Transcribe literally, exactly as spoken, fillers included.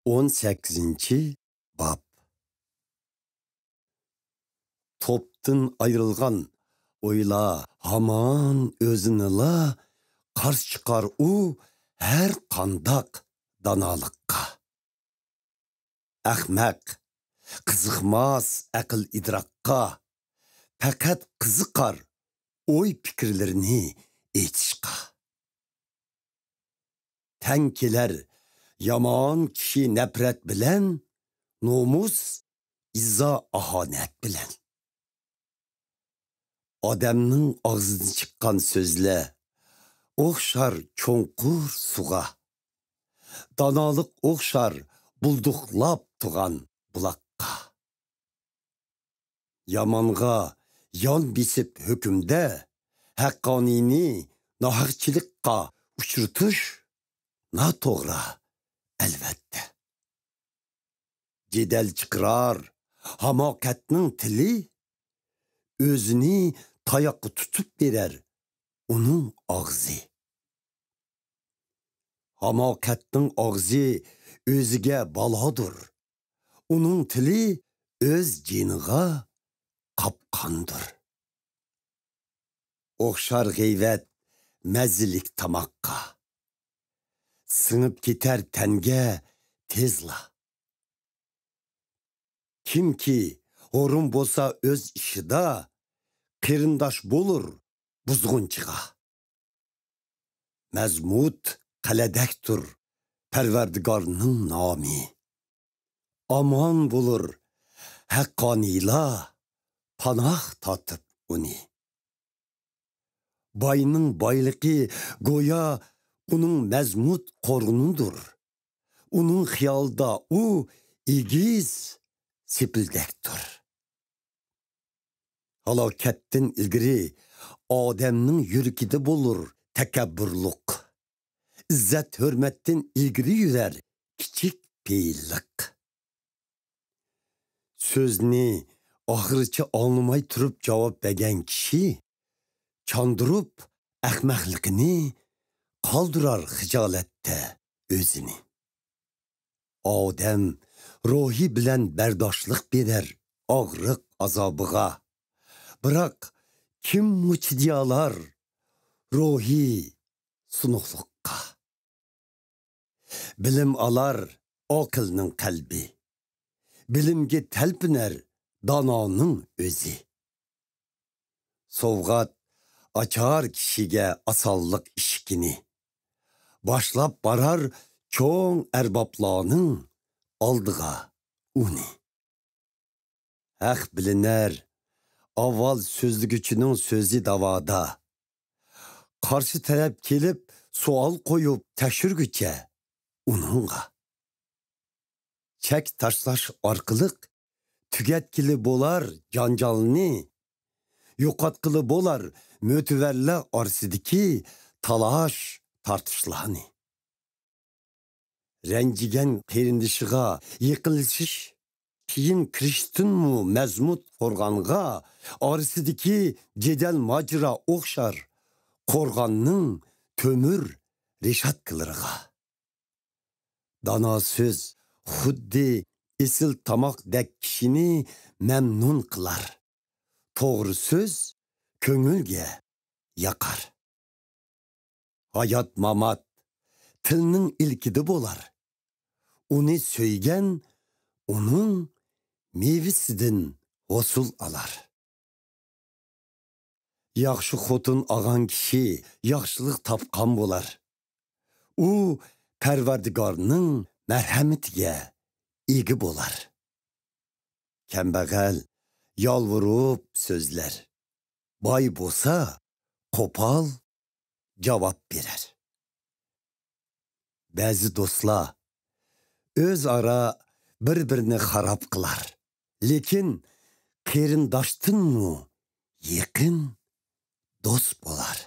ئون سەككىزىنچى باب. توپتىن ئايرىلغان ئويلا ھامان ئۆزىنىلا قارشى چىقار ئۇ ھەر قانداق دانالىققا. ئەخمەق، قىزىقماس ئەقىل-ئىدراكقا، پەقەت قىزىقار ئوي-پىكىرلىرىنى ئېيتىشقا. تەڭ كېلەر يامان كىشى نەپرەت بىلەن، نومۇس ئىزا-ئاھانەت بىلەن. ئادەمنىڭ ئاغزىدىن چىققان سۆزلەر ئوخشار چوڭقۇر سۇغا، دانالىق ئوخشار بۇلدۇقلاپ تۇغان بۇلاققا. يامانغا يان بېسىپ ھۆكۈمدە، ھەققانىينى ناھەقچىلىققا ئۇچرىتىش ناتوغرا، ئەلۋەتتە. جېدەل چىقىرار ھاماقەتنىڭ تىلى، ئۆزىنى تاياققا تۇتۇپ بېرەر ئۇنىڭ ئاغزى. ھاماقەتنىڭ ئاغزى ئۆزىگە بالادۇر، ئۇنىڭ تىلى ئۆز جېنىغا قاپقاندۇر. ئوخشار غەيۋەت مەززىلىك تاماققا، سىڭىپ كېتەر تەنگە تېزلا. كىمكى ھۇرۇن بولسا ئۆز ئىشىدا، قېرىنداش بولۇر بۇزغۇنچىغا. مەزمۇت قەلئەدەكتۇر پەرۋەردىگارنىڭ نامى. ئامان بولۇر ھەققانىيلار پاناھ تارتىپ ئۇنى. باينىڭ بايلىقى گويا ئۇنىڭ مەزمۇت قورغىنىدۇر. ئۇنىڭ خىيالىدا ئۇ ئېگىز سېپىلدەكتۇر. ھالاكەتتىن ئىلگىرى ئادەمنىڭ يۈرىكىدە بولۇر تەكەببۇرلۇق. ئىززەت-ھۆرمەتتىن ئىلگىرى يۈرەر كىچىك پېئىللىق. سۆزنى ئاخىرىچە ئاڭلىماي تۇرۇپ جاۋاب بەرگەن كىشى چاندۇرۇپ ئەخمەقلىقىنى، قالدۇرار خىجالەتتە ئۆزىنى. ئادەم روھى بىلەن بەرداشلىق بېرەر ئاغرىق ئازابىغا. بىراق كىممۇ چىدىيالار روھى سۇنۇقلۇققا؟ بىلىم ئالار ئاقىلنىڭ قەلبى، بىلىمگە تەلپۈنەر دانانىڭ ئۆزى. سوۋغات ئاچار كىشىگە ئاسانلىق ئىشىكىنى، باشلاپ بارار چوڭ ئەربابلارنىڭ ئالدىغا ئۇنى. ھەق بىلىنەر ئاۋۋال سۆزلىگۈچىنىڭ سۆزى داۋادا، قارشى تەرەپ كېلىپ سوئال قويۇپ تەكشۈرگۈچە ئۇنىڭغا. چەك تاشلاش ئارقىلىق تۈگەتكىلى بولار جانجالنى، يوقاتقىلى بولار مۆتىۋەرلەر ئارىسىدىكى تالاش-تارتىشلارنى. رەنجىگەن قېرىندىشىغا يېقىنلىشىش، كېيىن كىرىشتىنمۇ مەزمۇت قورغانغا ئارىسىدىكى جېدەل-ماجىرا ئوخشار قورغاننىڭ تۆمۈر رېشاتكىلىرىغا. دانا سۆز خۇددى ئېسىل تاماقتەك كىشىنى مەمنۇن قىلار. توغرا سۆز كۆڭۈلگە ياقار. ھايات-مامات تىلنىڭ ئىلكىدە بولار. ئۇنى سۆيگەن ئۇنىڭ مېۋىسىدىن ھوسۇل ئالار. ياخشى خوتۇن ئالغان كىشى ياخشىلىق تاپقان بولار. ئۇ پەرۋەردىگارنىڭ مەرھەمىتىگە ئىگە بولار. كەمبەغەل يالۋۇرۇپ سۆزلەر، باي بولسا قوپال جاۋاب بېرەر. بەزى دوستلار ئۆزئارا بىر-بىرىنى خاراب قىلار، لېكىن قېرىنداشتىنمۇ يېقىن دوست بولار.